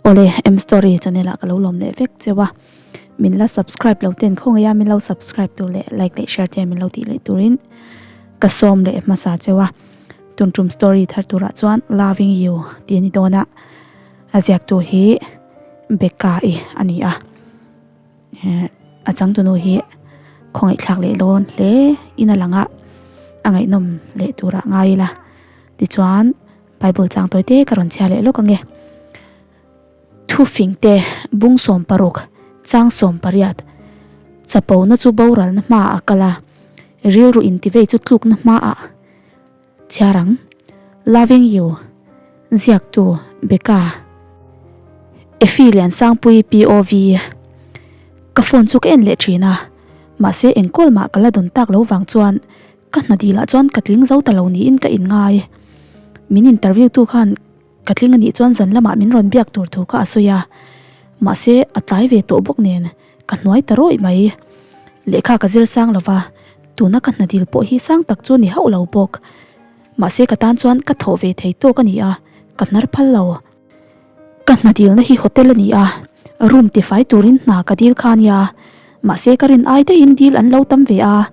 Awle M story channel ah ka lo lawm leh vek cheu a, min la subscribe lo ten khawngaih a min lo subscribe tur leh like leh share te min lo tih leh turin ka sawm leh hmasa cheu a, tun tum story thar turah chuan loving you tih a ni dawn a, a ziaktu hi Becca i a ni a, a changtunu hi khawngaih thlak leh dawn hle in a lang a, a ngaihnawm leh turah ngai ila tichuan. Bible chang tawi te ka rawn chhiar leh lawk ange. Thufing te bung 60 chang 18 Chapo na chu boral na hma ah a kal a, rilru intivei chu tluk na hma ah chhiar ang. Loving you ziaktu Becca Effie Liansangpui POV Ka phone chu ka en leh thin a, mahse engkawl mah ka la dawn tak lo vang chuan Ka hna dilah chuan ka tling zo ta lo niin ka inngai. Min interview tu khan ka tling anih chuan zan lamah min rawn biak tur thu kha a sawi a. Mahse a tlai ve tawh bawk nen ka hnuai ta rawih mai. Lehkha ka zir sang lova, tuna ka hna dil pawh hi sang tak chu ni hauh lo bawk. Mahse ka tan chuan ka thawh ve thei tawk a ni a, ka hnar phal lo. Ka hna dilna hi hotel a ni a, room tifai turin hna ka dil kha a nia, mahse ka rin ai daihin dil an lo tam ve a,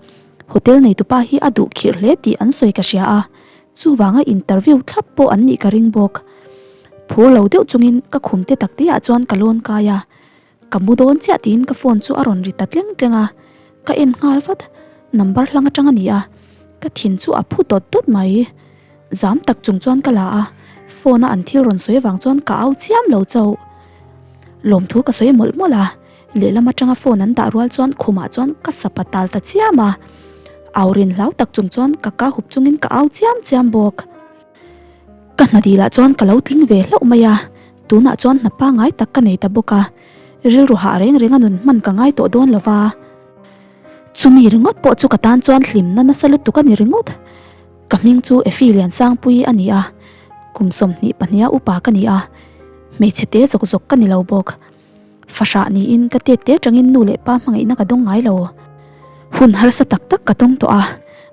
hotel neitupa hi a duh khirh hle tih an sawi ka hria a, chuvanga interview thlap pawh an nih ka ring bawk. Phur lo deuh chungin ka khum te tak te ah chuan ka lawn kai a, ka mu dawn chiah tiin ka phone chu a rawn ri ta tleng tleng a, ka en nghal vat, number hlang atang a ni a, ka thin chu a phu dawt dawt mai. Zam tak chung chuan ka la a, phone a an thil rawn sawi avang chuan ka au chiam lo chauh. Lawmthu ka sawi mawlh mawlh a, lehlam atanga phone an dah rual chuan khumah chuan ka sapa tal ta chiam a. Au rin hlau tak chung chuan ka ka hup chungin ka au chiam chiam bawk. Ka hna dilah chuan ka lo tling ve hlauh mai a, tunah chuan hna pangngai tak ka nei ta bawk a, rilru hah reng reng a nun hman ka ngai tawh dawn lova. Chumi ringawt pawh chu ka tan chuan hlimna nasa lutuk a ni ringawt. Ka hming chu Effie Liansangpuii a ni a, kum 22 a upa ka ni a, hmeichhe te zawk zawk ka ni lo bawk. Fahrah niin ka tet te tangin nu leh pa hmangaihna ka dawng ngai lo. Hun harsa tak tak ka tawng tawh a,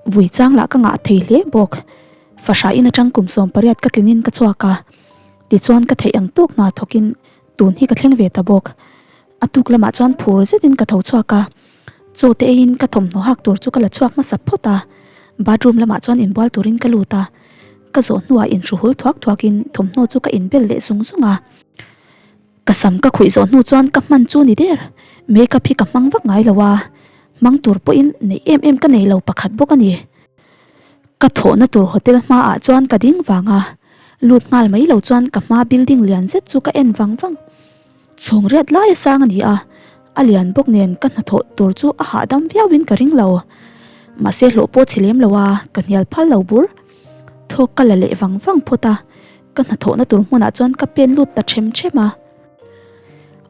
vui chang lah ka ngah thei hle bawk. Fahrah in atang kum 18 ka tlinin ka chhuak a, tichuan ka theih ang tawk hna thawkin tun hi ka thleng ve ta bawk. A tuk lamah chuan phur zetin ka tho chhuak a, chaw te eiin ka thawmhnaw hak tur chu ka la chhuak hmasa phawt a, bathroom lamah chuan inbual turin ka lut a, ka zawh hnuah inhruhul thuak thuakin thawmhnaw chu ka inbel leh zung zung a. Ka sam ka khuih zawh hnu chuan ka hman chu ni der, makeup hi ka hmang vak ngai lo a, hmang tur pawhin neih em em ka nei lo pakhat bawk a ni. Ka thawhna tur hotel hmaah chuan ka ding vang a, lut nghal mai lo chuan ka hma building lian zet chu ka en vang vang. Chhung riat lai a sang a ni a, a lian bawk nen ka hnathawh tur chu a hahdam viauin ka ring lo. Mahse hlawh pawh chhe lem lo a, ka hnial phal lo bur. Thawk ka la leh vang vang phawt a, ka hnathawhna tur hmunah chuan ka pen lut ta them them a.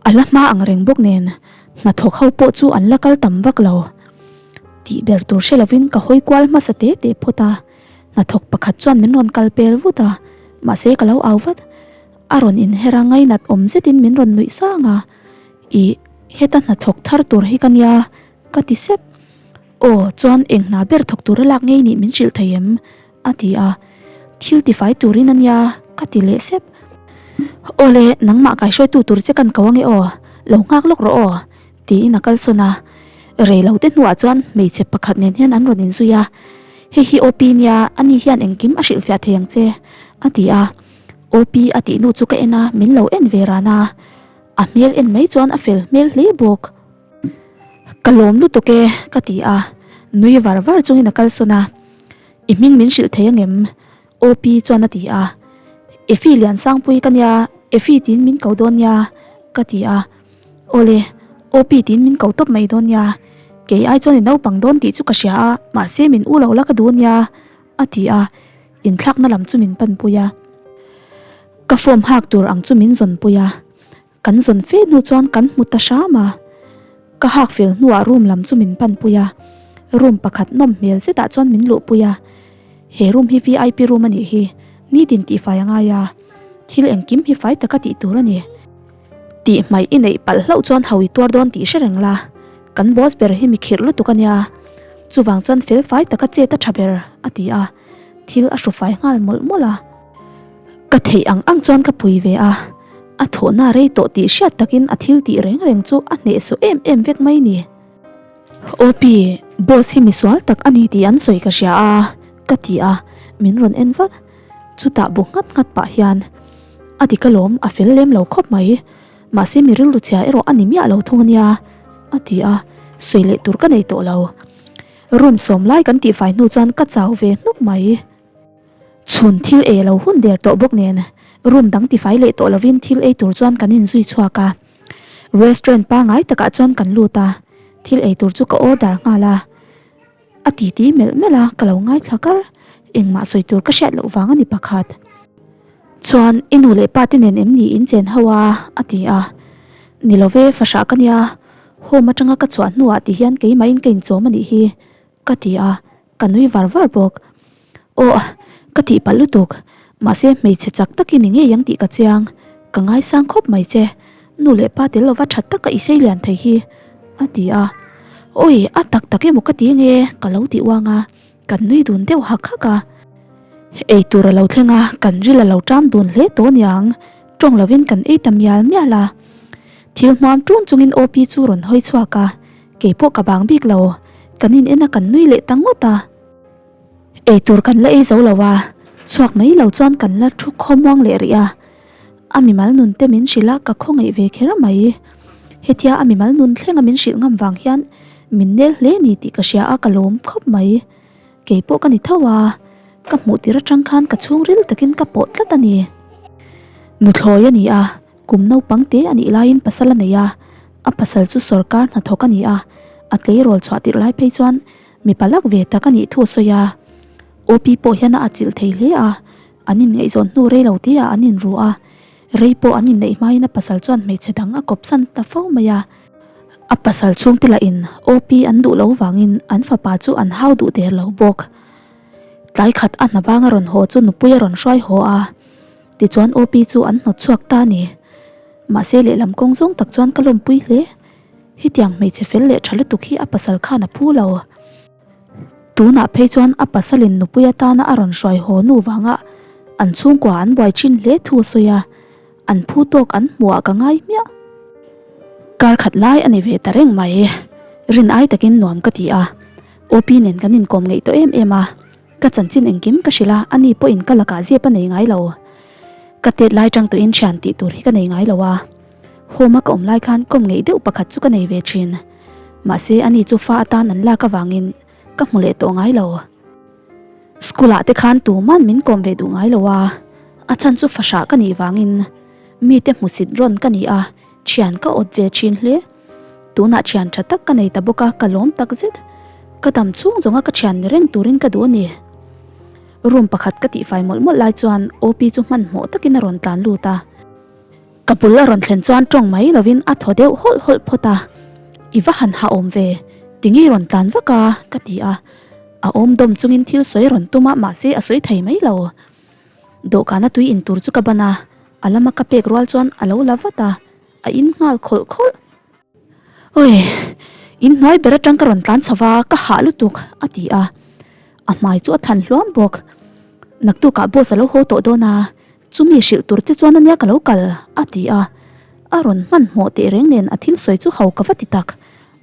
A la hma ang reng bawk nen hnathawk ho pawh chu an la kal tam vak lo. Tih ber tur hre lovin ka hawi kual hmasa te te phawt a, hnathawk pakhat chuan min rawn kal pel vut a, mahse ka lo au vat. A rawn inher a ngainat awm zetin min rawn nuih sang a, Ih, heta hnathawk thar tur hi ka nia, ka ti sep. Aw, chuan eng hna ber thawk tura lak ngei nih min hrilh thei em? a ti a, Thil tifai turin a nia, ka ti leh sep. Aw le, nangmah kaihruaitu tur che kan ko ange aw, lo nghak lawk rawh aw, tiin a kalsawn a. Rei lo te hnuah chuan hmeichhe pakhat nen hian an rawn inzui a, Hei hi OP nia, ani hian engkim a hrilhfiah thei ang che, a ti a. OP a tih nu chu ka en a, min lo en ve ran a, a hmel en mai chuan a fel hmel hle bawk. Ka lawm lutuk e ka ti a, nui var var chungin a kalsawn a, I hming min hrilh thei angem? OP chuan a ti a, Effie Liansangpui ka nia, Effie tiin min ko dawn nia ka ti a, Awle, OP tiin min ko tawp mai dawn nia, kei ai chuan i naupang dawn tih chu ka hria a, mahse min u lo la ka duh nia a ti a. Inthlakna lam chu min panpui a, ka form hak tur ang chu min zawnpui a, kan zawn fe hnu chuan kan hmu ta hram a, ka hak fel hnuah room lam chu min panpui a, room pakhat nawm hmel zetah chuan min luhpui a, he room hi vip room a nih hi, nitin tihfai a ngai a, thil engkim hi fai taka tih tur a ni. Tih hmaih i neih palh hlauh chuan ho i tuar dawn tih hre reng la, kan boss ber hi mi khirh lutuk a nia, chuvang chuan fel fai taka chet a tha ber a ti a, thil a hru fai nghal mawlh mawlh a. Ka theih ang ang chuan ka pui ve a, A thawhna rei tawh tih hriat takin a thil tih reng reng chu a hnehsawh em em vek mai ni. Opi, boss hi misual tak a ni tih an sawi ka hria a, ka ti a, min rawn en vat. Chutah bu nghat nghat pah hian, A dik alawm, a fel lem lo khawp mai. Mahse mi rilru chhia erawh a ni miah lo thung a nia, a ti a, sawi leh tur ka nei tawh lo. Room sawm lai kan tihfai hnu chuan ka chau ve hnuk mai. Chhun thil ei a lo hun der tawh bawk nen room dang tifai leh tawh lovin thil ei tur chuan kan inzui chhuak a. Restaurant pangai takah chuan kan lut a, thil ei tur chu ka order nghal a. A titi melh melh a, ka lo ngaithla kar. Engmah sawi tur ka hriat loh vang a ni pakhat. Chuan i nu leh pa te nen em ni in chen ho a? a ti a. Ni lo ve, fahrah ka nia. Home atanga ka chhuah hnuah ti hian keimahin ka inchawm a nih hi. Ka ti a, ka nui var var bawk. Aw, ka tih palh lutuk. Mahse hmeichhe chak tak i ni ngei ang tih ka chiang. Ka ngaisang khawp mai che. Nu leh pa tel lova that taka i sei lian thei hi, a ti a. Awi, a tak tak emaw ka ti nge? Ka lo ti uang a, kan nui dun deuh hak hak a. Ei tur a lo thleng a, kan ril a lo ṭam dun hle tawh aniang. Ṭawng lovin kan ei ta mial mial a. Thil hmuam ṭun chungin OP chu rawn hawi chhuak a. Kei pawh ka bang bik lo, kan in en a kan nui leh ta ngawt a. Eitur kan la ei zo lo a, chhuak mai lo chuan kan la thu khawmuang leh rih a. A mimal nun te min hrilh a ka khawngaih ve kher mai. Hetia a mimal nun thleng a min hrilh ngam vang hian min nel hle ni tih ka hria a ka lawm khawp mai. Kei pawh ka ni tho a, ka hmuh tir atang khan ka chhungril takin ka pawh tlat a ni. Nuthlawi a ni a. Kum naupang te a nih laiin pasal a nei a, a pasal chu sawrkar hnathawk a ni a, a tleirawl chhuah tirh lai phei chuan mipa lak ve tak a nih thu a sawi a. OP pawh hian a atchilh thei hle a, an inngaihzawn hnu rei lo te ah an inru a, rei pawh an inneih hmain a pasal chuan hmeichhe dang a kawpsan ta fo mai a. A pasal chhungte lahin OP an duh lo vangin an fapa chu an hau duh der lo bawk. Tlai khat a hna banga rawn haw chu nupui a rawn hruai haw a. Tichuan OP chu an hnawt chhuak ta a ni. Mahse lehlam kawng zawng tak chuan ka lawmpui hle. Hetiang hmeichhe fel leh tha lutuk hi a pasal khan a phu lo. Tunah phei chuan a pasalin nupui atana a rawn hruai haw nu vanga an chhungkua an buai thin hle thu a sawi a, an phu tawk an hmuhah ka ngai hmiah. Kar khat lai a ni ve ta reng mai. Rin ai takin nuam ka ti a, OP nen kan inkawm ngeih tawh em em a. Ka chanchin engkim ka hrilh a, ani pawhin ka lakah zep a nei ngai lo. Ka tet lai tang tawhin thian tih tur hi ka nei ngai lo a, home a ka awm lai khan kawm ngeih deuh pakhat chu ka nei ve thin. Mahse ani chu fa atan an lak avangin ka hmu leh tawh ngai lo. School ah te khan tuman min kawm ve duh ngai lo a, a chhan chu fahrah ka nih vangin mite hmusit rawn ka ni a, thian ka awt ve thin hle. Tunah thian tha tak ka nei ta bawk a, ka lawm tak zet. Ka dam chhung zawnga ka thian ni reng turin ka duh a ni. Room pakhat ka tihfai mawlh mawlh lai chuan OP chu hmanhmawh takin a rawn tlan lut a. Ka bul a rawn thlen chuan tawng mai lovin a thaw deuh hawlh hawlh phawt a. I va han hah awm ve, tinge i rawn tlan vak a? ka ti a. A awm dawm chungin thil sawi a rawn tum a, mahse a sawi thei mai lo. Dawhkana tui in tur chu ka ban a, a lama ka pek rual chuan a lo la vat a. A in nghal khawlh khawlh. Oi, in hnuai ber atang ka rawn tlan chho va, ka hah lutuk, a ti a. A hmai chu a than hluam bawk. Naktukah boss a lo haw tawh dawn a, chumi hrilh tur che chuan ania ka lo kal, a ti a. A rawn hmanhmawh teh reng nen a thil sawi chu ho ka va ti tak.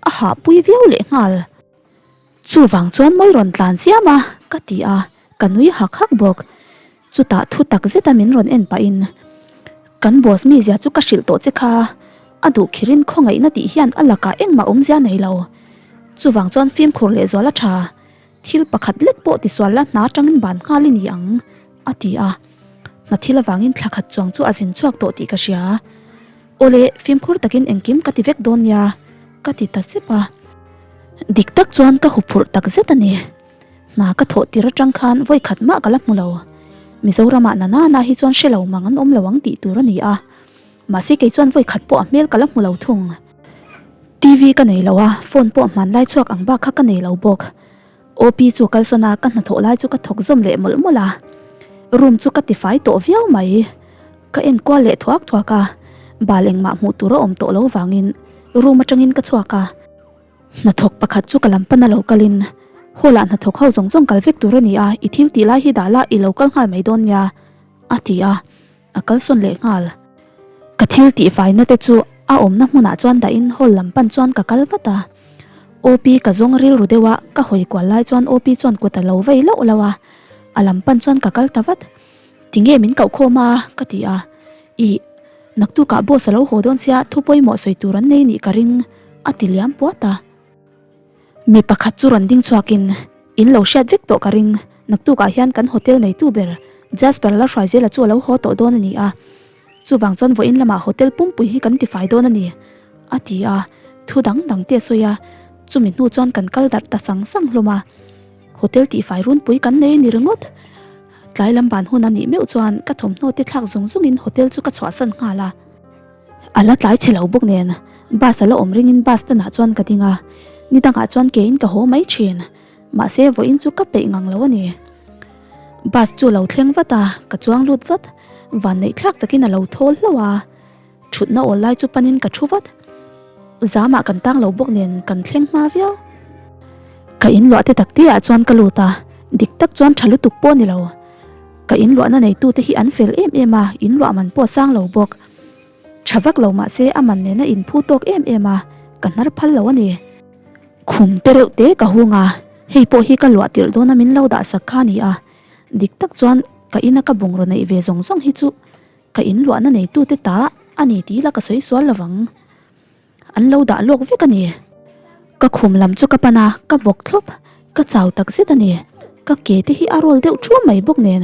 A hahpui viau leh nghal. Chuvang chuan mawi rawn tlan chiam a, ka ti a, ka nui hak hak bawk. Chutah thu tak zeta min rawn en pahin, Kan boss mizia chu ka hrilh tawh che kha, a duh khirin khawngaihna tih hian a lakah engmah awmzia nei lo. Chuvang chuan fimkhur lehzual a tha, thil pakhat lek pawh tisual la hna atangin ban nghal i ni ang, a ti a. Hna thil avangin thla khat chuang chu a zin chhuak tawh tih ka hria. Awle, fimkhur takin engkim ka ti vek dawn nia, ka ti ta sep a. Dik tak chuan ka huphurh tak zet a ni. Hna ka thawh tir atang khan vawi khat mah ka la hmu lo. Mizoramah na nana hi chuan hre lo mang an awm lo ang tih tur a ni a. Mahse kei chuan vawi khat pawh a hmel ka la hmu lo thung. TV ka nei lo a, phone pawh hmanlai chhuak ang bak kha ka nei lo bawk. OP chu kalsawn a ka hnathawh lai chu ka thawk zawm leh mawlh mawlh a. Room chu ka tifai tawh viau mai. Ka en kual leh thuak thuak a, bal engmah hmuh tur a awm tawh lo vangin room atangin ka chhuak a. Hnathawk pakhat chu ka lam pan a lo kalin, Hall ah hnathawk ho zawng zawng kal vek tur a ni a, i thil tih lai hi dah la i lo kal nghal mai dawn nia, a ti a, a kalsawn leh nghal. Ka thil. Thil tihfaina te chu a awmna hmunah chuan dahin hall lam pan chuan ka kal vat a. OP ka zawng rilru deuh a, ka hawi kual lai chuan OP chuan kut a lo vei lauh lauh a, a lam pan chuan ka kal ta vat. Tinge min koh khawm a? ka ti a. Ih, naktukah boss a lo haw dawn sia thu pawimawh sawi tur an nei nih ka ring, a ti liam puat a. Mi pakhat chu rawn ding chhuakin, In lo hriat vek tawh ka ring, naktukah hian kan hotel neitu ber Jasper la hruai zela chu a lo haw tawh dawn a ni a, chuvang chuan vawiin lamah hotel pumpui hi kan tifai dawn a ni, a ti a, thu dang dang te a sawi a, chumi hnu chuan kan kal darh ta sang sang hlawm a, hotel tihfai runpui kan nei a ni ringawt. Tlai lam ban hun a nih meuh chuan ka thawmhnaw te thlak zung zungin hotel chu ka chhuahsan nghal a. A la tlai chhe lo bawk nen bus a la awm ringin bus stand ah chuan ka ding a, ni dangah chuan keiin ka haw mai thin, mahse vawiin chu ka peih ngang lo a ni. Bus chu a lo thleng vat a, ka chuang lut vat, vanneih thlak takin a lo thawl hlauh a, thutna awl lai chu panin ka thu vat, zamah kan tang lo bawk nen kan thleng hma viau. Ka inluah te tak te ah chuan ka lut a, dik tak chuan tha lutuk pawh a ni lo. Ka inluahna neitute hi an fel em em a, inluah man pawh a sang lo bawk. Tha vak lo mahse a man nena inphu tawk em em a, ka hnar phal lo a ni. Khum te reuh te ka hung a, hei pawh hi ka luah tirh dawna min lo dah sak kha a ni a. Dik tak chuan ka ina ka bungraw neih ve zawng zawng hi chu ka inluahna neitute ta a ni tih ila ka sawi sual lo vang. An lo dah lawk vek a ni. Ka khum lam chu ka pan a, ka bawk thlawp. Ka chau tak zet a ni. Ka ke te hi a rawl deuh thuam mai bawk nen,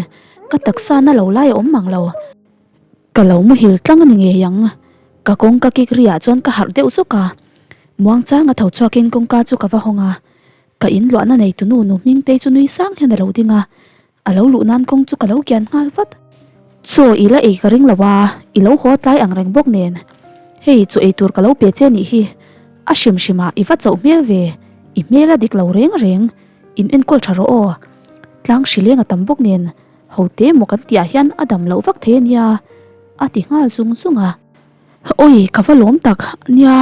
ka taksa na lo lai a awm mang lo. Ka lo muhil tlang a ni ngei ang. Ka kawngka kik riah chuan ka harh deuh zawk a. Muangchang a tho chhuakin kawngka chu ka va hawng a. Ka inluahna nei tunu nu Hmingtei chu nui sang hian a lo ding a. A lo luh nan kawng chu ka lo kian nghal vat. Chaw i la ei ka ring lo a, i lo haw tlai ang reng bawk nen. Hei chaw ei tur ka lo pe che nih hi. A hrim hrim ah i va chauh hmel ve, i hmel a dik lo reng reng. In enkawl tha rawh aw. Tlang hrileng a tam bawk nen, ho te maw kan tih ah hian a dam loh vak thei a nia, a ti nghal zung zung a. Awi, ka va lawm tak nia,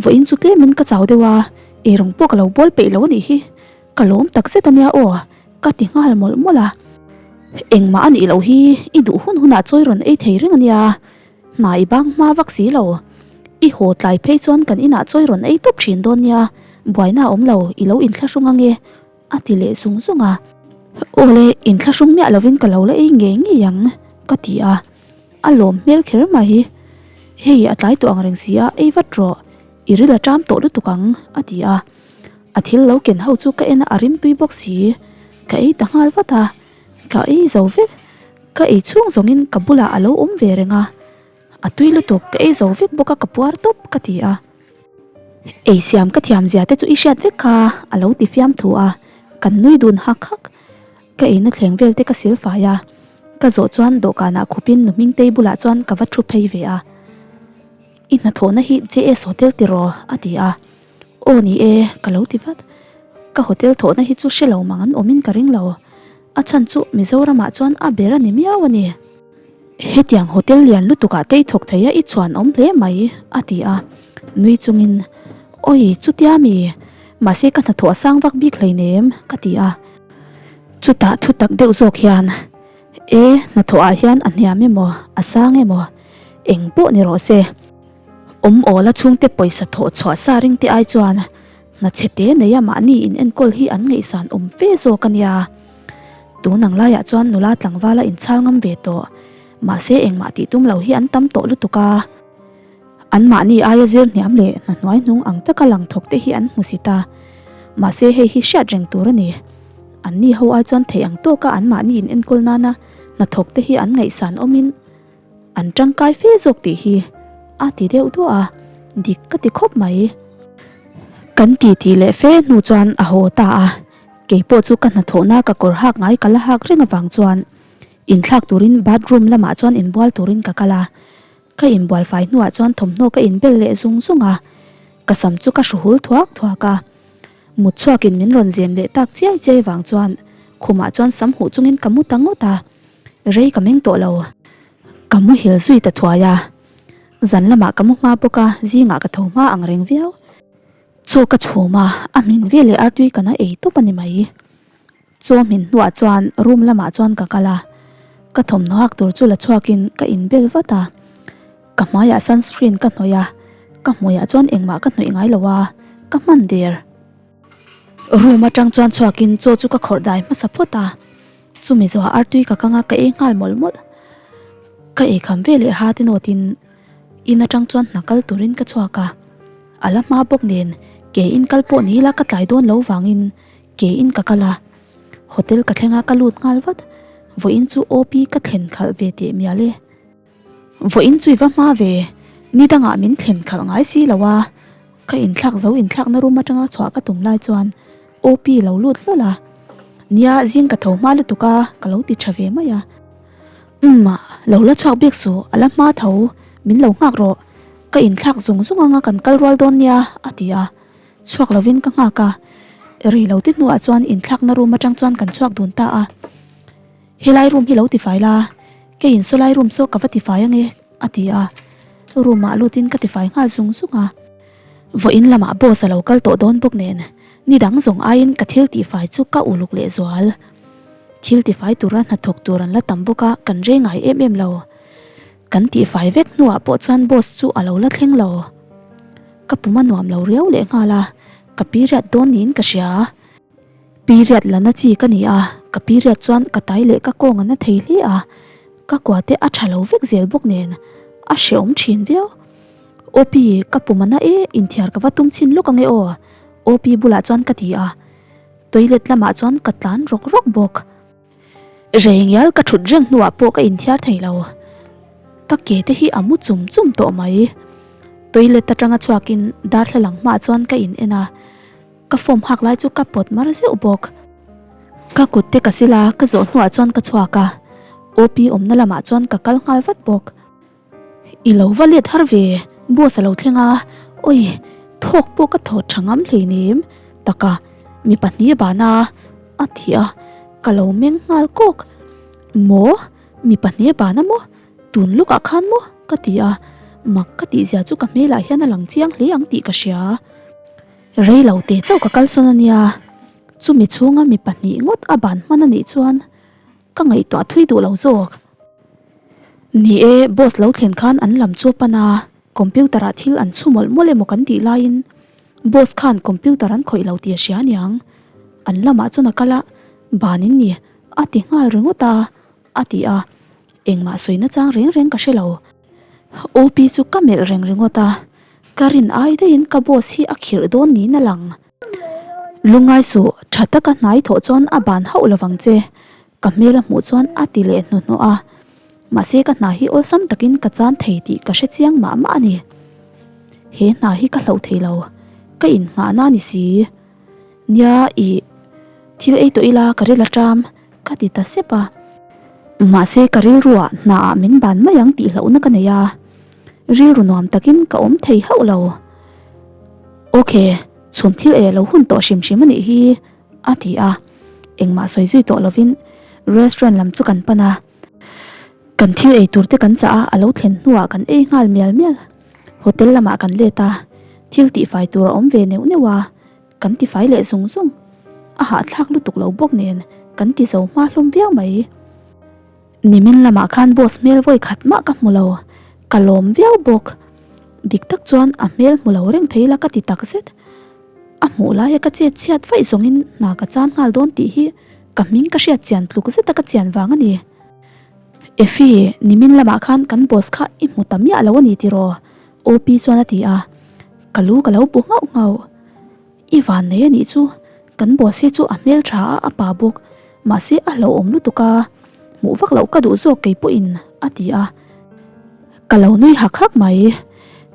vawiin chu tlemin ka chau deuh a, eirawng pawh ka lo bawl peih lo a nih hi. Ka lawm tak zet a nia aw, ka ti nghal mawlh mawlh a. Engmah a nih loh hi, i duh hun hunah chawi rawn ei thei reng a nia, hna i bang hma vak si lo. I haw tlai phei chuan kan inah chawi rawn ei tawp thin dawn nia, buaina a awm lo, i lo inthlahrung ange, a ti leh zung zung a. Aw le, inthlahrung miah lovin ka lo la ei ngei ngei ang, ka ti a. A lawm hmel kher mai. Hei, a tlai tawh ang reng si a, ei vat rawh. I ril a ṭam tawh lutuk ang, a ti a. A thil lo ken ho chu ka en a, a rimtui bawk si. Ka ei ta nghal vat a, ka ei zo vek. Ka ei chhung zawngin ka bulah a lo awm ve reng a. A tui lutuk, ka ei zo vek bawk a, ka puar tawp, ka ti a. Ei siam ka thiam zia te chu i hriat vek kha, a lo ti fiam thu a. Kan nui dun hak hak. Ka eina thleng vel te ka sil fai a, ka zawh chuan dawhkanah khupin nu Hmingtei bulah chuan ka va thu phei ve a. I hnathawhna hi JS Hotel tiraw? a ti a. Aw ni e, ka lo ti vat. Ka hotel thawhna hi chu hre lo mang an awmin ka ring lo. A chhan chu Mizoramah chuan a ber a ni miau a ni. Hetiang hotel lian lutukah te i thawk thei a, i chhuan awm hle mai, a ti a. Nui chungin, Awi, chutia mi? Mahse ka hnathawh a sang vak bik hleinem, ka ti a. Chutah thu tak deuh zawk hian, E, hnathawhah hian a hniam emaw, a sang emaw, eng pawh ni rawh se. Awm awla chhungte pawisa thawh chhuah sa ring te ai chuan hna chhe te neia mahni in enkawl hi an ngaihsan awm fe zawk a nia. Tun ang laiah chuan nula tlangvala inchhal ngam ve tawh, mahse engmah tih tum lo hi an tam tawh lutuk a. Anmahni aia zir hniam leh hna hnuai hnung ang taka lang thawk te hi an hmu si ta. Mahse hei hi hriat reng tur a ni. Anni ho ai chuan theih ang tawka anmahni in enkawl nana hna thawk te hi an ngaihsan awmin an tangkai fe zawk tih hi a ti deuh duah a, dik ka ti khawp mai. Kan ti tih leh fe hnu chuan a haw ta a, keipawh chu ka hnathawhna ka kawr hak ngai ka la hak reng avang chuan inthlak turin bathroom lamah chuan inbual turin ka kal a. Ka inbual fai hnuah chuan thawmhnaw ka inbel leh zung zung a, ka sam chu ka hru hul thuak thuak a. Mut chhuakin min rawn zem leh tak chiai chiai vang chuan khumah chuan sam huh chungin ka mu ta ngawt a, rei ka meng tawh lo. Ka muhil zui ta thuai a, zan lamah ka mu hma bawk a, zingah ka tho hma ang reng viau. Chaw ka chhum a, a hmin veleh artui ka na ei tawp a ni mai. Chaw hmin hnuah chuan room lamah chuan ka kal a, ka thawmhnaw hak tur chu la chhuakin ka inbel vat a. Ka hmaiah sunscreen ka hnawih a, ka hmuiah chuan engmah ka hnawih ngai lo a, ka hman der. Room atang chuan chhuakin chaw chu ka khawrh dai hmasa phawt a, chumi zawhah artui ka kang a ka ei nghal mawlh mawlh. Ka ei kham ve leh ha te nawtin in atang chuan hna kal turin ka chhuak a, a la hma bawk nen ke in kal pawh ni ila ka tlai dawn lo vangin ke in ka kal a, hotel ka thleng a ka lut nghal vat, vawiin chu OP ka thlen khalh ve teh mial e. Vawiin chu i va hma ve, ni dangah min thlen khalh ngai si lo a, ka inthlak zo inthlakna room atanga chhuah ka tum lai chuan OP lo lut hlawl a, nia zing ka tho hma lutuk a ka lo ti tha ve mai a, umm lo la chhuak bik suh a la hma tho min lo nghak rawh, ka inthlak zung zung anga kan kal rual dawn nia a ti a, chhuak lovin ka nghak a, rei lo te hnuah chuan inthlakna room atang chuan kan chhuak dun ta a. Helai room hi lo tifai la, keiin sawlai room saw ka va tifai ange a ti a, room ah lutin ka tifai nghal zung zung a. Vawiin lamah boss a lo kal tawh dawn bawk nen ni dang zawng aiin ka thil tihfai chu ka uluk leh zual. Thil tifai tura hnathawk tur an la tam bawk a, kan rei ngai em em lo. Kan tihfai vek hnuah pawh chuan boss chu a lo la thleng lo. Ka pum a nuam lo riau leh nghal a, ka period dawn niin ka hria. Period la na chi ka ni a, ka period chuan ka tai leh ka kawng a na thei hle a, ka kua te a tha lo vek zel bawk nen a hrehawm thin viau. OP, ka pum a na e, inthiar ka va tum chhin lawk ange aw, OP bulah chuan ka ti a, toilet lamah chuan ka tlan rawk rawk bawk. Rei ngial ka thut reng hnuah pawh ka inthiar thei lo. Ka ke te hi a mu chum chum tawh mai. Toilet atanga chhuakin darthlalang hmaah chuan ka in en a, ka form hak lai chu ka pawt mar zeuh bawk. Ka kut te ka sil a, ka zawh hnuah chuan ka chhuak a, OP awmna lamah chuan ka kal nghal vat bawk. I lo va let har ve, boss a lo thleng a, awi thawk pawh ka thaw tha ngam hleinem taka mi pahnih ban a a ti a, ka lo meng nghal kawk. Maw? Mi pahnih ban a maw? Tun lukah khan maw? ka ti a, mak ka tih zia chu ka hmelah hian a lang chiang hle ang tih ka hria. Rei lo te chauh ka kalsawn a nia, chumi chhunga mi pahnih ngawt a ban hman a nih chuan ka ngaihtuah thui duh lo zawk. Ni e, boss lo thlen khan an lam chu a pan a, computer ah thil an chhu mawlh mawlh emaw kan tih laiin boss khan computer an khawih lo tih a hria aniang. An lamah chuan a kal a, ban in ni a ti nghal ringawt a, a ti a, engmah sawi nachang reng reng ka hre lo. OP chu ka melh reng ringawt a, ka rin ai daihin ka boss hi a khirh dawn niin a lang. Lungngai suh, tha taka hnai thawh chuan a ban hauh lovang che, Ka hmel a hmuh chuan a ti leh hnuhnawh a, mahse ka hna hi awlsam takin ka chan thei tih ka hre chiang mah mah a ni. He hna hi ka hlauh thei lo, ka innghahna a ni si. Nia ih, thil ei tawh ila ka ril a ṭam, ka ti ta sep a. Mahse ka rilruah hnaah min ban mai ang tih hlauhna ka nei a, rilru nuam takin ka awm thei hauh lo. Ok, chhun thil ei a lo hun tawh hrim hrim a nih hi. A ti a, engmah sawi zui tawh lovin restaurant lam chu kan pan a, kan thil ei tur te kan chah a, a lo thlen hnuah kan ei nghal mial mial. Hotel lamah kan let a, thil tihfai tur a awm ve neuh neuh a, kan tifai leh zung zung. A hahthlak lutuk lo bawk nen kan ti zo hma hlawm viau mai. Nimin lamah khan boss hmel vawi khat mah ka hmu lo, ka lawm viau bawk. Dik tak chuan a hmel hmu lo reng thei la ka ti takzet. A hmuh laia ka chet chhiat vaih zawngin hna ka chan nghal dawn tih hi ka hming ka hriat chian tluk zeta ka chian vang a ni. Effie, nimin lamah khan kan boss kha i hmu ta miah lo a ni tiraw? OP chuan a ti a, ka lu ka lo bu nghauh nghauh. I van nei a nih chu, kan boss hi chu a hmel tha a, a pa bawk, mahse a hlauhawm lutuk a, hmuh vak loh ka duh zawk kei pawhin a ti a. Ka lo nui hak hak mai.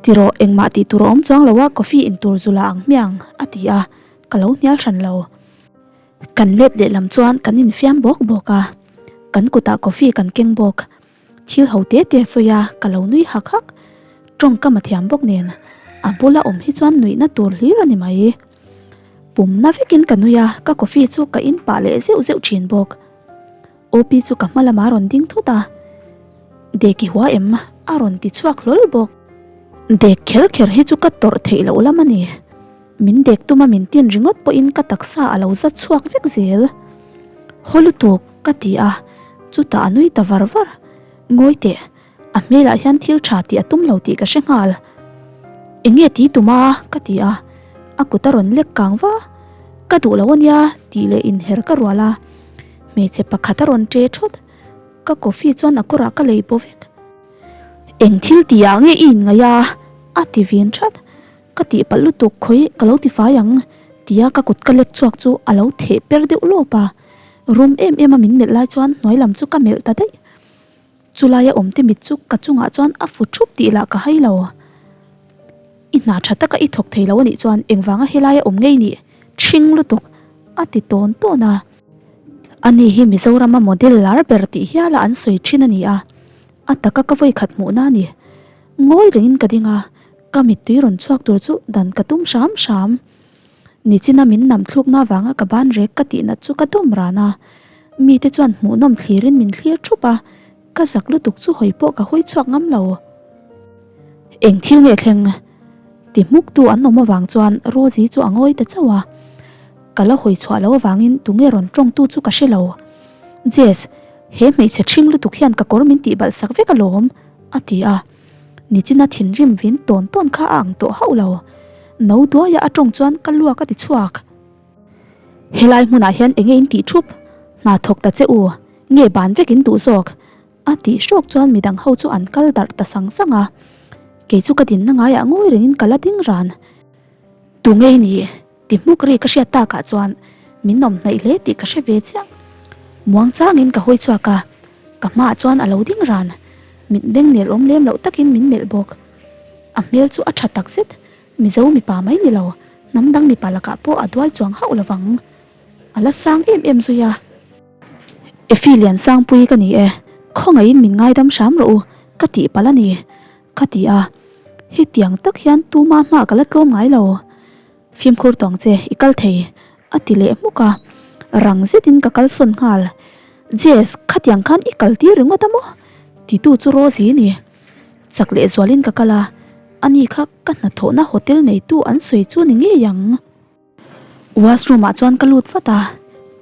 Tiraw engmah tih tur a awm chuang lo a, coffee in tur zu la ang hmiang a ti a, ka lo hnial hran lo. Kan let lehlam chuan kan infiam bawk bawk a, kan kutah coffee kan keng bawk. Thil ho te te a sawi a, ka lo nui hak hak. Tawngkam a thiam bawk nen, a bula awm hi chuan nuihna tur hlir a ni mai. Pumna vekin ka nui a, ka coffee chu ka in pah leh zeuh zeuh thin bawk. OP chu ka hma lamah a rawn ding thut a, Dek i hua em? a rawn ti chhuak hlawl bawk. Dek kher kher hi chu ka tawrh theih loh lam a ni. Min dek tuma min tin ringawt pawhin ka taksa a lo za chhuak vek zel. Haw lutuk ka ti a, chutah a nui ta var var. Ngawi teh. A hmelah hian thil tha tih a tum lo tih ka hre nghal. Eng nge ti tum a? ka ti a, a kut a rawn lek kang va. Ka duh lo ania tih leh inher ka rual a, hmeichhe pakhat a rawn ṭe thawt. Ka coffee chuan a kawrah ka lei baw vek. Eng thil tih ah nge i inngaih a? a ti vin that. Ka tihpalh lutuk khawi ka lo tifai ang tia ka kut ka lek chhuak chu a lo theh per deuh lawp a. Rum em em a min melh lai chuan hnuai lam chu ka melh ta daih. Chulaia awmte mit chu ka chungah chuan a fu thup tih lah ka hai lo. I hna tha taka i thawk thei lo anih chuan engvanga helaia awm ngei nih? Ṭhing lutuk! a ti tawn tawn a. Ani hi Mizorama model lar ber tih hiala an sawi ṭhin a ni a, a taka ka vawikhat hmuhna a ni. Ngawi rengin ka ding a, ka mittui rawn chhuak tur chu dan ka tum hram hram. Nichina min nam thlukna avanga ka ban rek ka tih nat chu ka dawm ran a, mite chuan hmuhnawm thlirin min thlir thup a, ka zak lutuk chu hawi pawh ka hawi chhuak ngam lo. Eng thil nge thleng? Ti hmuktu an awm avang chuan Rosie chu a ngawi ta chauh a, ka la hawi chhuah loh avangin tunge rawn tawngtu chu ka hre lo. Jess, he hmeichhe ṭhing lutuk hian ka kawr min tihbalh sak vek alawm, a ti a. Nichina thinrim vin tawn tawn kha a ang tawh hauh lo. No duaia a tawng chuan ka luak a ti chhuak. Helai hmunah hian enge in tih thup? Hna thawk ta che u, nge ban vek in duh zawk? A tih hrawk chuan midang ho chu an kal darh ta sang sang a. Kei chu ka dinna ngaiah ngawi rengin ka la ding ran. Tu ngei ni? Ti hmuk ri ka hriat takah chuan min awm hnaih hle tih ka hre ve chiah. Muang changin ka hawi chhuak a, ka hmaah chuan a lo ding ran. Mit beng nel awm lem loh takin min melh bawk. A hmel chu a tha tak zet, Mizo mipa mai ni lo, hnam dang mipa lakah pawh a duai chuang hauh lovang. A la sang em em zui a. Efi Liansangpui ka ni e, khawngaihin min ngaidam hram rawh u, ka tih palh a ni, ka ti a. Hetiang tak hian tuma hma ka la tlawm ngai lo. Fimkhur tawng che, i kal thei, a ti leh hmuk a. Rang zetin ka kalsawn nghal. Jess, khatiang khan i kal tir ringawt a maw? Titu chu Rosie ni. Chak leh zualin ka kal a, ani kha ka hnathawhna hotel neitu an sawi chu ni ngei ang. Washroom ah chuan ka lut vat a,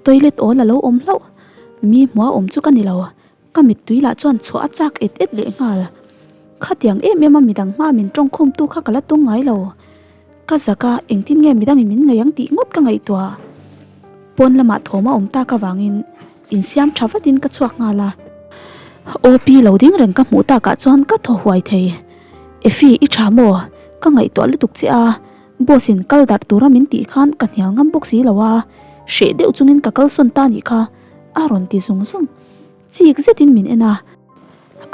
toilet awl a lo awm hlauh. Mi hmua awm chu ka ni lo, ka mittui lah chuan chhuah a chak et et leh nghal. Khatiang em em a midang hma min tawngkhum tu kha ka la tawng ngai lo. Ka zak a, engtin nge midangin min ngaih ang tih ngawt ka ngaihtuah. Pawn lamah thawm a awm tak avangin insiam tha vatin ka chhuak nghal a. OP lo ding reng ka hmuh takah chuan ka thaw huai thei. Efi, i tha maw? Ka ngaihtuah lutuk che a, boss in kal darh tura min tih khan ka hnial ngam bawk si lo a, hreh deuh chungin ka kalsawn ta nih kha, a rawn ti zung zung. Chik zetin min en a.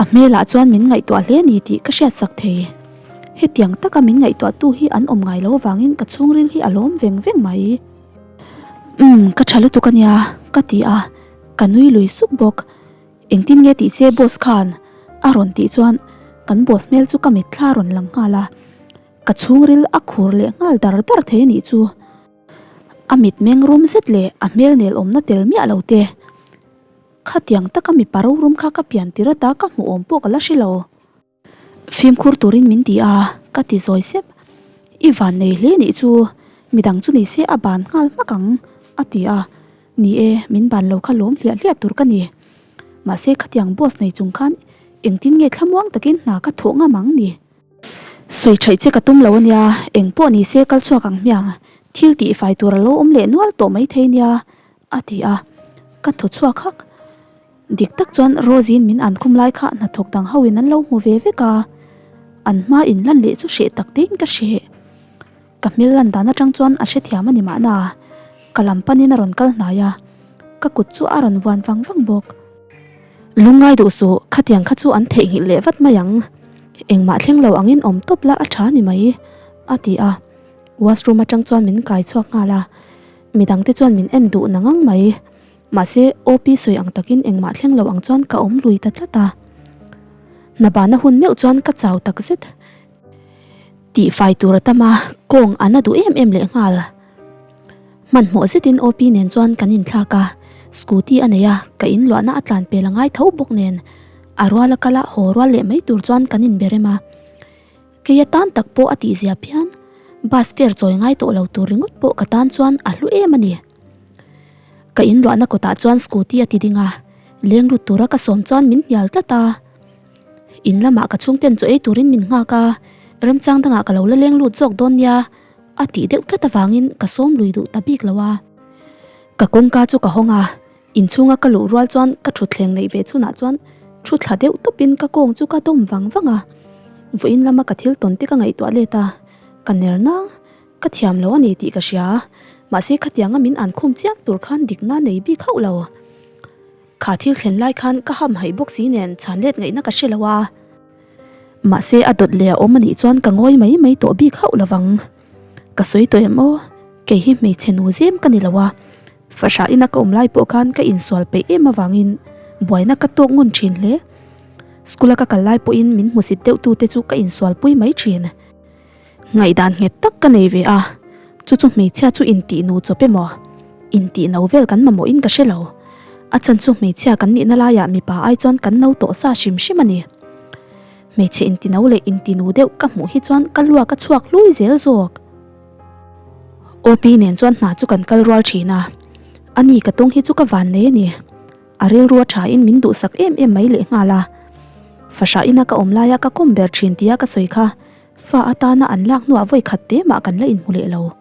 A hmelah chuan min ngaihtuah hle ni tih ka hriatsak thei. Hetiang taka min ngaihtuahtu hi an awm ngai lo vangin ka chhungril hi a lawm veng veng mai. Umm, ka tha lutuk a nia, ka ti a, ka nui lui suk bawk. Engtin nge tih che boss khan? a rawn tih chuan kan boss hmel chu ka mitthla a rawn lang nghal a, ka chhungril a khur leh nghal dar dar thei a nih chu. A mitmeng rum zet leh a hmel nel awmna tel miah lo te. Khatiang taka mipa rorum kha ka pian tir ata ka hmuh awm pawh ka la hre lo. Fimkhur turin min ti a, ka ti zawi sep. I van nei hle nih chu, midang chu ni se a ban nghal hmak ang, a ti a. Ni e, min ban lo kha lawm hliah hliah tur ka ni. Mahse khatiang boss nei chung khan engtin nge thlamuang takin hna ka thawh ngam ang ni? Sawi thaih che ka tum lo ania, eng pawh ni se kal chhuak ang hmiang, thil tih fai tur a lo awm leh nual tawh maithei nia, A ti a, ka thaw chhuak hak. Dik tak chuan Rose-in min an khum lai kha hnathawk dang ho in an lo hmu ve vek a, an hma in lan leh chu hreh tak tein ka hreh. Ka hmel lan dan atang chuan a hrethiam a ni mahna, ka lam panin a rawn kal hnai a, ka kut chu a rawn vuan vang vang bawk. Lungngai duh suh, khatiang kha chu an theihnghilh leh vat mai ang. Engmah thleng lo angin awm tawp la a tha ni mai, a ti a. Washroom atang chuan min kai chhuak nghal a, midang te chuan min en duh na ngang mai. Mahse OP sawi ang takin engmah thleng lo ang chuan ka awm lui ta tlat a. Hna bana hun meuh chuan ka chau tak zet. Tih fai tur a tam a, kawng a na duh em em leh nghal. Hmanhmawh zetin OP nen chuan kan inthlak a, scooty a nei a, ka inluahna a tlan pel a ngai tho bawk nen a rual a kal a haw rual leh mai tur chuan kan inberem a. Kei atan tak pawh a tihzia phian, bus fare chawi ngai tawh lo tur ringawt pawh ka tan chuan a hlu em a ni. Ka inluahna kawtah chuan scooty a ti ding a, leng lut tura ka sawm chuan min hnial tlat a. In lamah ka chhungten chaw ei turin min nghak a, remchang dangah ka lo la leng lut zawk dawn nia a tih deuh tlat avangin ka sawm lui duh ta bik lo a. Ka kawngka chu ka hawng a, inchhunga ka luh rual chuan ka thutthleng neih ve chhunah chuan thu thla deuh tawpin ka kawng chu ka dawm vang vang a. Vawiin lama ka thil tawn te ka ngaihtuah let a, ka ner nang. Ka thiam lo a ni tih ka hria, mahse khatianga min an khum chiam tur khan dikna nei bik hauh lo. Kha thil thlen lai khan ka ham haih bawk si nen chhan let ngaihna ka hre lo a. Mahse a dawt leh a awm a nih chuan ka ngawi mai mai tawh bik hauh lo vang. Ka sawi tawh em aw, kei hi hmeichhe nu zem ka ni lo a, fahrah ina ka awm lai pawh khan ka insual peih em avangin buaina ka tawk ngun thin hle. School a ka kal lai pawhin min hmusit deuh tute chu ka insual pui mai thin. Ngaihdan nghet tak ka nei ve a, chu chu hmeichhia chu intih nu chawp emaw, intih no vel kan mamawhin ka hre lo. A chhan chu hmeichhia kan nihna laiah mipa ai chuan kan no tawh sa hrim hrim a ni. Hmeichhe inti no leh inti nu deuh ka hmuh hi chuan ka luak a chhuak hlui zel zawk. OP nen chuan hna chu kan kal rual thin a, ani ka tawng hi chu ka van nei a ni. A rilru a thain min duhsak em em mai lehnghal a. Fahrah ina ka awm laia ka kawm ber thin tia ka sawi kha fa atana an lak hnuah vawi khat te mah kan la inhmu leh lo.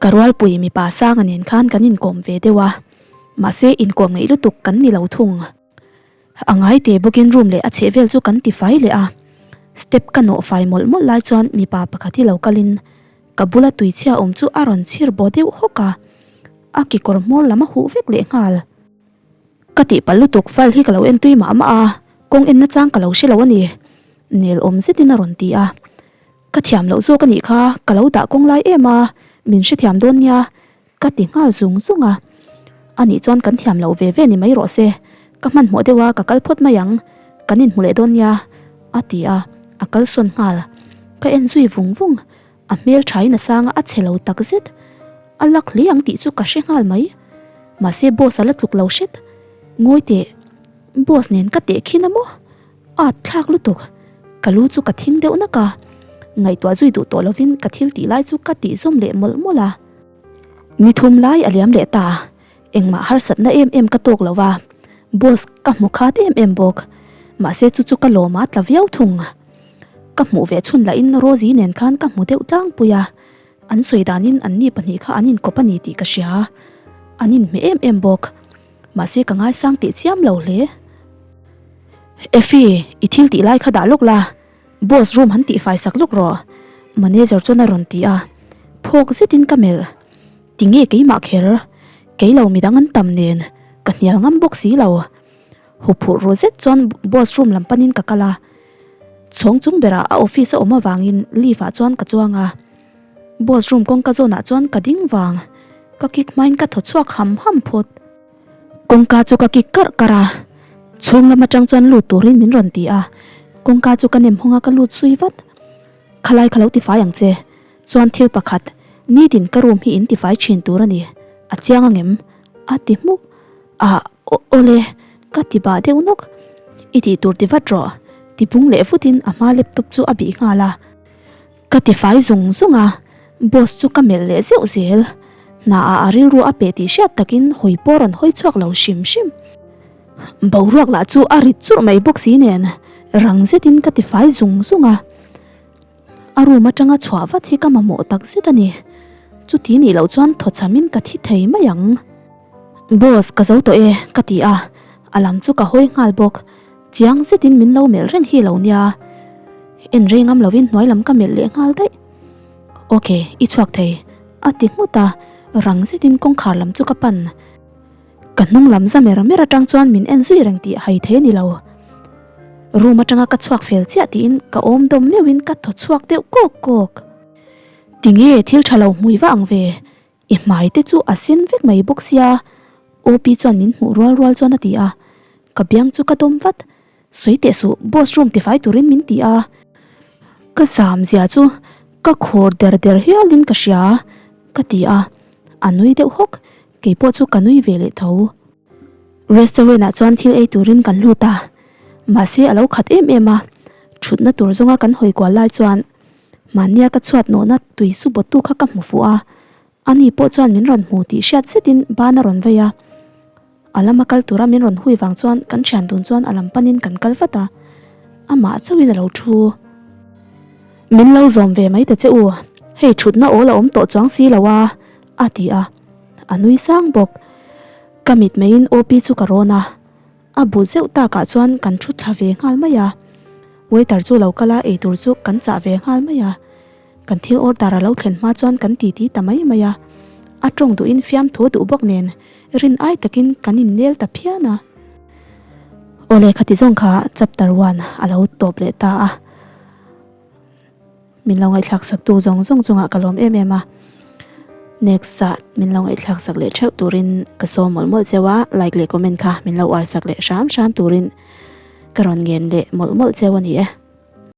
Ka rualpui mipa sanga nen khan kan inkawm ve deuh a, mahse inkawm ngeih lutuk kan ni lo thung. A ngai te bawkin room leh a chhehvel chu kan tifai leh a, step ka nawh fai mawlh mawlh lai chuan mipa pakhat hi lo kalin ka bula tuichhia awm chu a rawn chhir baw deuh hawk a, a kekawr hmawr lam a huh vek leh nghal. Ka tihpalh lutuk file hi ka lo en tui mah mah a, kawng en nachang ka lo hre lo a ni, nel awm zetin a rawn ti a. Ka thiam loh zawk a nih kha, ka lo dah kawng lai em a, min hrethiam dawn nia, ka ti nghal zung zung a. A nih chuan kan thiam loh ve ve ni mai rawh se, ka hmanhmawh deuh a ka kal phawt mai ang, kan inhmu leh dawn nia, a ti a, a kalsawn nghal. Ka en zui vung vung, A hmel thain a sang a, a chhe lo tak zet. A lak hle ang tih chu ka hre nghal mai. Mahse boss a la tluk lo hret. Ngawi teh, boss nen ka teh khin a maw? At thlak lutuk. Ka lu chu ka thing deuh nak a. Ngaihtuah zui duh tawh lovin ka thil tih lai chu ka tih zawm leh mawlh mawlh a. Ni thum lai a liam leh ta. Engmah harsatna em em ka tawk lo va, boss ka hmu khat em em bawk. Mahse chu chu ka lawm a tla viau thung. Ka hmuh ve chhun lahin Rosie nen khan ka hmu deuh tlangpui a, an sawi danin anni pahnih kha an inkawp a ni tih ka hria. An inhmeh em em bawk. Mahse ka ngaisang teh chiam lo hle. Effie, i thil tih lai kha dah lawk la, boss room han tihfai sak lawk rawh, manager chuan a rawn ti a. Phawk zetin ka melh. Tinge keimah kher, kei lo midang an tam nen, ka hnial ngam bawk si lo. Huphurh ru zet chuan boss room lam panin ka kal a, chhawng chung berah a office a awm avangin lift ah chuan ka chuang a. Boss room kawngka zawnah chuan ka ding vang, ka kick hmain ka thaw chhuak ham ham phawt. Kawngka chu ka kick karh karh a, chhung lam atang chuan lut turin min rawn ti a, kawngka chu ka nem hawng a ka lut zui vat. Khalai ka lo tifai ang che. Chuan thil pakhat, nitin ka room hi in tifai thin tur a ni, a chiang angem? A ti hmuk. Ah, awle, ka ti bah deuh nawk. I tih tur ti vat rawh, ti bung leh vutin a hma laptop chu a bih nghal a. Ka tifai zung zung a, boss chu ka melh leh zeuh zel. Hna ah a rilru a peh tih hriat takin hawi pawh rawn hawi chhuak lo hrim hrim. Boruak lah chu a rit churh mai bawk si nen, rang zetin ka tifai zung zung a. A room atanga chhuah vat hi ka mamawh tak zet a ni. Chuti nih loh chuan thawchhamin ka thi thei mai ang. Boss, ka zo tawh e, ka ti a, a lam chu ka hawi nghal bawk. Chiang zetin min lo melh reng hi lo nia. En rei ngam lovin hnuai lam ka melh leh nghal daih. Ok, i chhuak thei, a ti nghut a, rang zetin kawngkhar lam chu ka pan. Ka hnung lam za mer mer atang chuan min en zui reng tih hai thei a ni lo. Room atanga ka chhuak fel chiah tiin ka awm dawm meuhin ka thaw chhuak deuh kawk kawk. Tinge thil tha lo hmui va ang ve, i hmai te chu a sen vek mai bawk sia OP chuan min hmuh rual rual chuan a ti a, ka biang chu ka dawm vat. Sawi teh suh, boss room tifai turin min ti a. Ka zam zia chu ka khur der der hialin ka hria ka ti a, a nui deuh hawk. Kei pawh chu ka nui ve leh tho. Restaurant ah chuan thil ei turin kan lut a, mahse a lo khat em em a, thutna tur zawnga kan hawi kual lai chuan mahnia ka chhuat nawhna tui su bawttu kha ka hmu fuh a, ani pawh chuan min rawn hmu tih hriat zetin ban a rawn vei a, a lama kal tura min rawn hui vang chuan kan thian dun chuan a lam panin kan kal vat a. amah chauhin a lo thu. Min lo zawm ve mai ta che u, hei thutna awl a awm tawh chuang si lo a, a ti a, a nui sang bawk. Ka mit meiin OP chu ka rawn a, a bu zeuh takah chuan kan thu thla ve nghal mai a. Waiter chu lo kal a, eitur chu kan chah ve nghal mai a. Kan thil order a lo thlen hma chuan kan titi ta mai mai a, a tawng duhin fiamthu a duh bawk nen rin ai takin kan innel ta phian a. Awle khati zawng kha chapter one a lo tawp leh ta a, min lo ngaihthlak sak tu zawng zawng chungah ka lawm em em a, next ah min lo ngaihthlak sak leh theuh turin ka sawm mawlh mawlh cheu a, like leh comment kha min lo uar sak leh hram hram turin ka rawn ngen leh mawlh mawlh cheu a ni e.